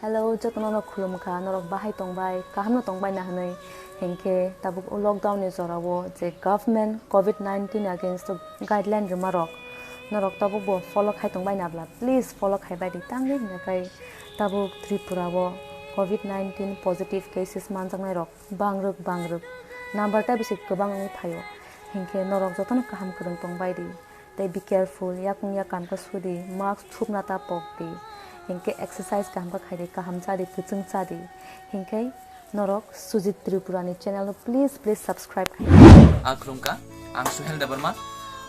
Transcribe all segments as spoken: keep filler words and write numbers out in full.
Hello, jotono no khulumkha, norok bahai tongbai, kaham no tongbai na hinwi. Hinkhe tabuk o lockdown ni jora o je government covid nineteen against o guideline rwma rok, norok tabuk bo follow khai tongbai na bla, please follow khai bai di. Tamni hwnba khai tabuk Tripura o covid nineteen positive cases manjaknai rok bangrwk bangrwk, number tai bisi kwbang wngwi phaio. Hinkhe norok jotono kaham kwrwng tongbai di. Tei be careful, yakung yak kam khe sudi, mask thupna ta pok di, hinkhe exercise kaham khe khai di, kaham cha di, kwchwng cha di, hinkhe norok Sujit Tripura ni channel no please, please subscribe khai di. A khulumkha, ang Suhel Debbarma.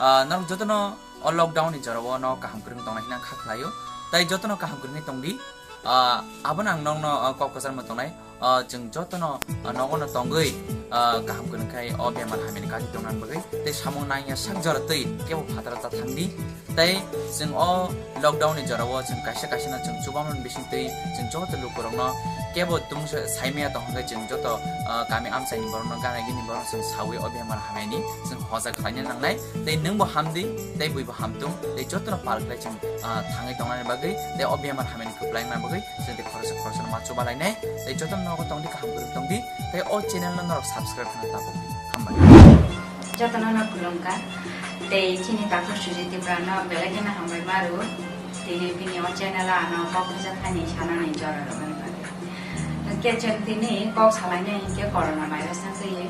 Ah, norok jotono o lockdown ni jora o no kaham kwrwng tongnai hinang kha khlaio, tai jotono kaham kwrwngwi tong di. Ah, abono ang nokno, ah, kok kwcharma tongnai. Ah, chwng jotono, ah, nogono tongwi, ah, kaham kwrwng khai o bemar hamyani kati tongna bagwi tei samung nangya sak jora twi kebo phataro ta thang di. Tei chwng o lockdown ni jora o chwng kaisa kaisa no chwng chubamani bising twi chwng joto lukurokno kebo tungsa saimaya tong hwnkhe chwng joto, ah, kami amchaini borokno gana gini borok chwng sawi o bemar hamyani chwng hoja khlaina nangnai. Tei nwngbo hamdi, tei buibo hamtung, tei jotono pal khlai chwng, ah, thangwi tongnani bagwi, tei o bemar hamyani kwplaina bagwi, chwng tei khoroksa khoroksa no ma chuba lainai, tei jotono nogo tongdi, kaham kwrwng tongdi, tei o channel no norok subscribe khna tabuk. Hambai. Jotono no khulumkha, tei chini takhuk Sujit Tripura no belai kheno hambai ma rw, tini bini o channel o ano kok kisa thani sanani jora rwmani bagwi. Hwnkhe chwng tini kok salainai hinkhe corona virus no twiwi.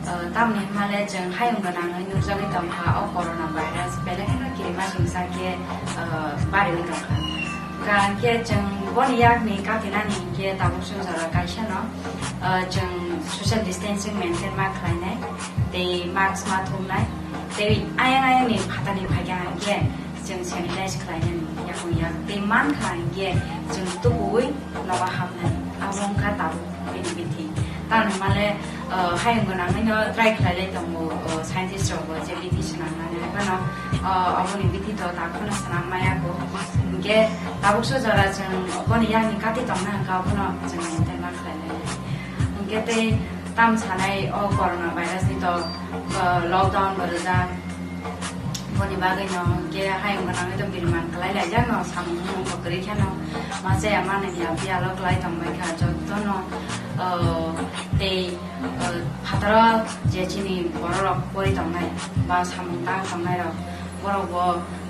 Uh, tamni hwnmale chwng hayung gwnangwi nukjagwi tongkha o corona virus belai kheno kirima singsa khe, uh, bariwi tongkha. Hwnkhe chwng boni yakni katinani hinkhe tabuk chwng jora kaisano, uh, chwng social distancing maintain ma khlainai, tei mask ma thumnai, tei ayang ayangni phatani phaikha hinkhe chwng sanitize khlainani yakung yak tei mankha hinkhe chwng tubuwi nogo hapnani. Abo wngkha tabuk bini bithi. Tamni hwnmale, uh, hayung gwnangwino try khlailai tongo, uh, scientist rokbo je bithi swnamnani. Haphano, uh, aboni bithi to takhukno swnam maya kho. Hinkhe tabukso jora chwng boni yakni kati tongna hwnkha abono chwng maintain ma khlailai. Hinkhe tei tam sanai o corona virus ni to, uh, lockdown bo rwjak. Boni bagwi no hinkhe hayung gwnangwi to biriman kwlai laijak no, samung mung bo kwrwi kheno ma chaya ma nangya, biyalo kwlai tongbai kha jotono, uh, tei, uh, phataro je chini borok rok pori tongnai ba samung tang tongnai rok, borok bo,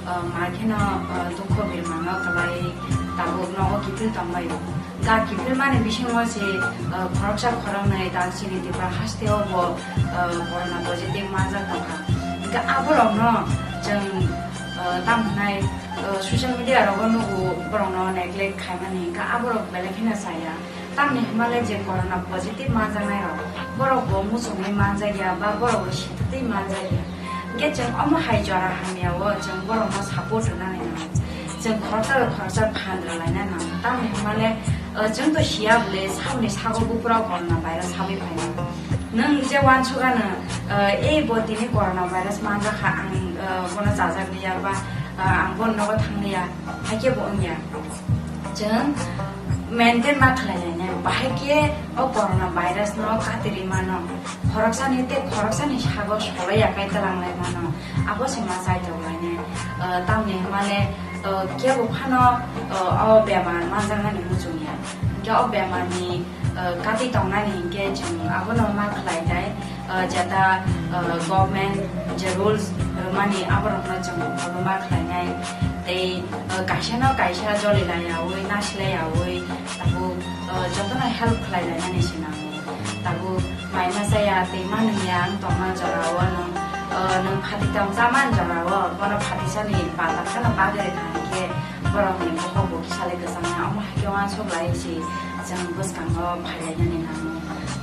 uh, mar kheno, uh, dukho biriman no kwlai tabuk nogo kiphil tongbai. Ga kiphilmani bisingo se, uh, khoroksa khoroknwi tak chini Tripura hasteo bo, uh, corona positive manjak tongkha. Hwnkhe aborokno chwng, uh, tamo hwnai, uh, social media rogo nugo borokno neglect khaimani, hwnkhe aborok belai kheno chaya. Tamni hwnmale je corona positive manjaknairok, borok bo muchungwi manjakya ba borok bo sititwi manjakya. Hwnkhe chwng omo hai jora hamyao chwng borokno support rwnani nango. Chwng khoroksa bai khoroksa phan rwlaina nango. Tamni hwnmale, uh, chwng to siya bwle saboni sago buphuru corona virus habwi phainai. Nwng je uansukha nw, uh, ei bo tini corona virus manjakha, ang, uh, bono chajakliya ba, uh, ang bono nogo thangliya, haikhe bo wngya. Chwng maintain ma khlai lainai, bahai khe o corona virus no katirwi mano, khoroksani tei khoroksani sago solai ya kai twlang lai mano, abo se ma chaitok lainai. Uh, tamni hwnmale, uh, kebo phano, uh, o bemar manjaknani muchungya. Hinkhe o bemar ni, uh, kati tongnani hinkhe chwng abono ma khlai tai. Uh, jeta, uh, government je rules rwmani aborokno chwng follow ma khlainai, tei, uh, kaisa no kaisa joli laiyaui, nasi laiyaui, tabuk, uh, jotono help khlai lainani se nango. Tabuk mai ma chaya tei ma nungya wng tongma jorao nwng, uh, nwng phati tong chaman jorao bono phatisani bata phano bagwi rwkha hinkhe borokni bokhok bo kisa le kwchangya, omo hai khe uansuk lai se chwng bwskango phai lainani nango.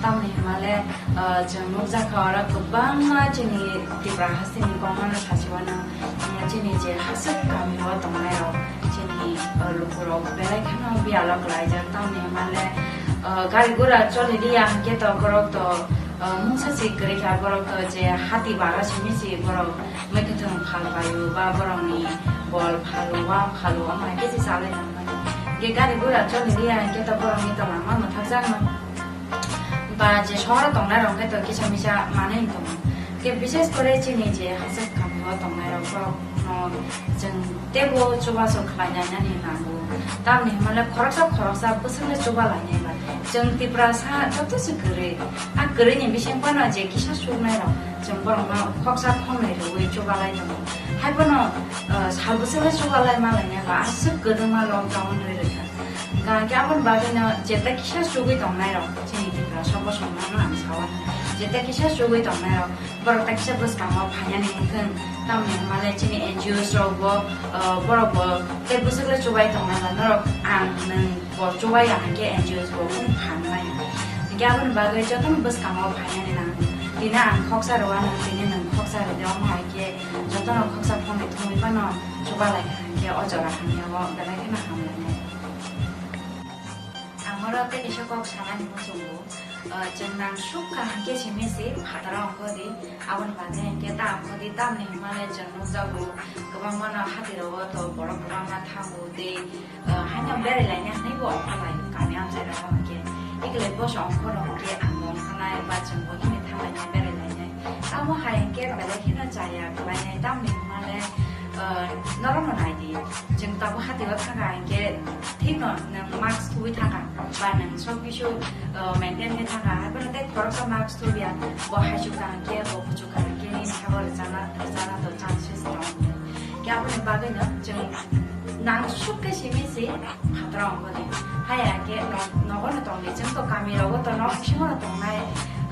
Tamni hwnmale, uh, chwng nukjakha oro kwbangma chini Tripura hasteni kokmano sachiwano, uh, chini je hasuk kamio tongnairok, chini, uh, lukurok belai kheno biyalo kwlaijak. Tamni hwnmale, uh, gari gura choli liya hinkhe to borok to, uh, mungsa si kwrwi kha, borok to je hati bara simi si borok mwkhwtwng phal paio ba borokni bol phalo, wa phalo, omo hai khe se chalai tongmani. Hinkhe gari gura choli liya hinkhe to borokni to lama mwthakjakno. Ba je sohoro tongnai rok khe to kisa misa manwi tongo. Hinkhe bishes kore chini je hasuk kamio tongnai rok borok Chwng teibo chubachu khlainani nango. Tamni hwnmale khoroksa khoroksa bwswkle chubalainai ba. Chwng Tiprasa joto se kwrwi. A kwrwini bising phano je kisa chuknairok, chwng borokno khoksa khoknwi rwui chubalai tongo. Haiphano, uh, sal bwswkle chubalai malainai ba, aswk kwdwma lockdown rwi rwkha. Hwnkhe aboni bagwino jeta kisa chugui tongnairok, chini Tiprasa bosongmano ang saui. Jeta kisa chugui tongnairok, borok ta kisa bwskango phainani wngthung, tamni hwnmale chini N G Os rok bo, uh, borok bo tei bwswk le chubai tongnai ba, norok ang nwng bo chubai ya hwnkhe N G Os bo kunu phan maya. Hwnkhe aboni bagwi jotono bwskango phainani nango. Tini ang khoksa rwano, tini nwng khoksa rwdi, omo hai khe jotono khoksa phone thumwi phano chubalai kha hwnkhe o jora hamya o belai kheno hamlainai. Ang oro tei kaisa kok sanani muchungo. Ah, chwng nang suk kaham khe simi se phataro ongkho di, aboni bagwi hinkhe ta ongkho di, tamni hwnmale chwng nukjago kwbangma no hati rogo to borok kwbangma thango tei, ah, haino berai laina hinwi bo ongkho lai kami amchai rogo hinkhe. Ikle boso ongkho no hinkhe ang bo ongkho nai ba chwng bo himwi thang lainai berai lainai. Tamo hai hinkhe belai kheno chaya khlainai, tamni hwnmale, ah, norokno nai di. Chwng tabuk hatio thangkha hinkhe thikno nwng mask thubui thangkha ba nwng sob kisu, uh, maintain khe thangkha. Haiphano tei khoroksa mask thuya, bo haichuk kaham khe, bo kuchuk kaham khe, nini sabo rwchana, rwchana to chances tongo. Khe aboni bagwino chwng nang suk khe simi se phataro ongkho di. Haya khe no-, nogo no tongdi, chwng to kami rogo to nok bisingo no tongnai,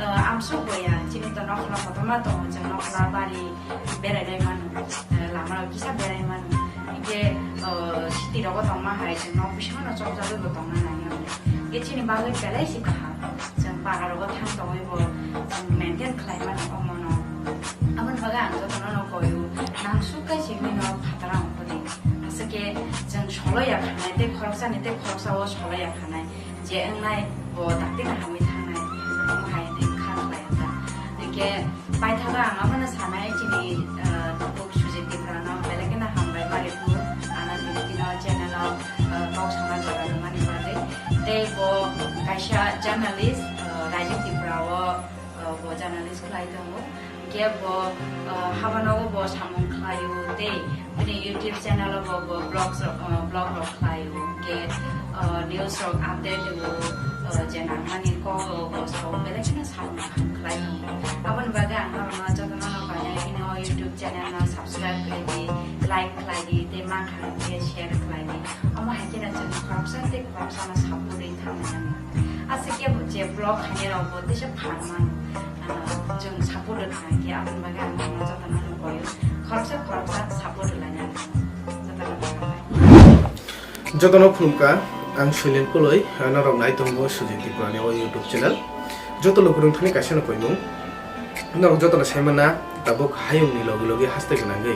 uh, amsuk boya, chini to nok khla kotorma tongo, chwng nok khla bari berai lai mano, uh, lama rok kisa berai mano. Hinkhe, uh, city rogo tongma hai chwng nok bisingo no chopjagwi bo tongna nangya. Hinkhe chini bagwi belai se kaham. Chwng para rogo thang tongwi bo chwng maintain khlai mano omono. Aboni bagwi ang jotono no koyo, nang suk khe simi no phataro ongkho di. Aswk khe chwng solo ya khanai tei khoroksani tei khoroksa o solo ya khanai. Je wngnai bo dakti no hamwi thangnai, omo hai hwnwi kha khlai kha. Hinkhe paithago ang abono sanai chini, ah, tabuk Sujit Tripura no belai kheno hambai Maripur, ano tini channel o, ah, kok sana jora rwmani bagwi. Tei bo kaisa journalist, ah, Rising Tripura o, ah, bo journalist khlai tongo. Hinkhe bo, ah, habanogo bo samung khlaio tei bini YouTube channel o bo, bo vlogs rok, ah, vlog rok khlaio. Hinkhe, ah, news rok update rwo, ah, je nangmani kok rok bo sao, belai kheno samung kaham khlai tongo. Aboni bagwi ang norokno jotono no koi, ino YouTube channel no subscribe khlai di, like khlai di, tei mankha hinkhe share khlai di. Omo hai kheno chwng khoroksa tei khoroksa no support rwi thangmani. Aswk khe bo je vlog khainai rok bo teisa phan mano. Ah, chwng support rwkha khe aboni bagwi ang norokno jotono no koyo. Khoroksa khoroksa support rwlainani jotono no hambai. Jotono khulumkha, ang Suilin Kuloi, norok nai tongo Sujit Tripurani o YouTube channel. Joto lukurok thani kaisa no koimung. Norok jotono saimana tabuk hayungni logi logi haste gwnangwi.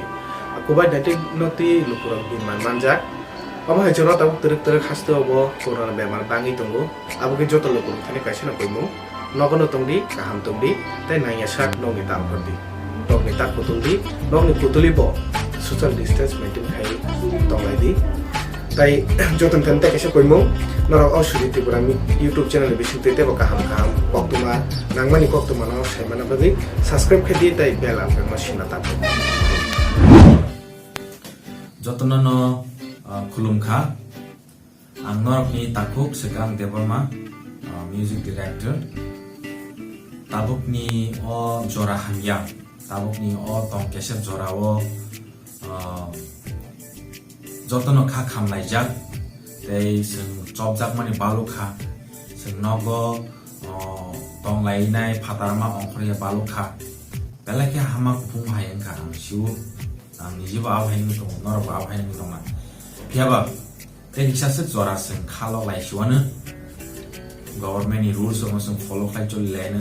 Covid nineteen no twi lukurok bimar manjak. Omo hai chwngno tabuk twrwk twrwk haste o bo corona bemar bangwi tongo. Abo khe joto lukurok thani kaisa no koimung. Nogo no tongdi, kaham tongdi, tei nangya sak nokni tal phordi. Nokni tak kutuldi, nokni kutuli bo social distance maintain khai tonglaidi. Tai joto ni thani tei kaisa koimung, norok o Sujit Tripura mi-, YouTube channel ni bisingtwi teibo kaham kaham koktwma nangmani koktwma no saimana bagwi subscribe khai di tei bell icon no sina tabdi. Jotono no, ah, khulumkha. Ang norokni takhuk Swkang Debbarma, ah, music director. Tabukni o jora hamya, tabukni o tong kesep jora o, ah, jotono kha khamlaijak, tei chwng chopjakmani balukha, chwng nogo, ah, tonglainai phatarma ongkhorya balukha, belai khe hama kuphung hai wngkha ang sio, ang nijibo abo hai wngwi tongo, norokbo abo hai wngwi tongna. Phiyaba, tei kisa swk jora chwng kha lok lai chuano. Government ni rules rokno chwng follow khlai choli laino.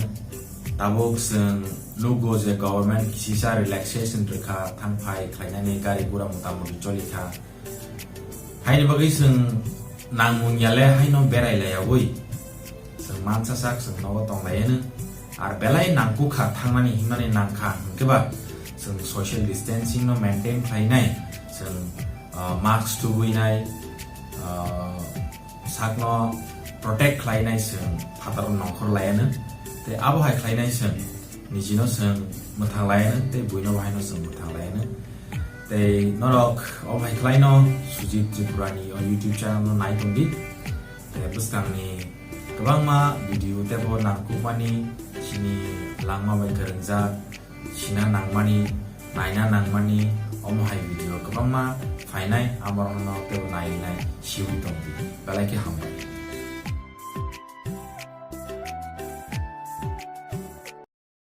Tabuk chwng nugo je government kisisa relaxation rwkha thang phai khlainani gari gura mota moti choli kha. Haini bagwi chwng nangmung ya le haino berai laiyaui. Chwng mansa sak chwng nogo tong laiano. Ar belai nangkukha thangmani himani nangkha hwnkhe ba chwng social distancing no maintain khlainai, chwng, ah, mask tubuinai, ah, sakno protect khlainai chwng phataro nongkhor laiano. Tei abo hai khlainai chwng nijino chwng mwthang laiano tei buino bahaino chwng mwthang laiano. Tei norok omo hai khlaino Sujit Tripurani o YouTube channel no nai tongdi. Tei bwskangni kwbangma video teibo nangkukmani chini langma bai kwrwngjak, sina nangmani, naina nangmani omo hai video kwbangma phainai, amorokno teibo nainai siwi tongdi. Belai khe hambai.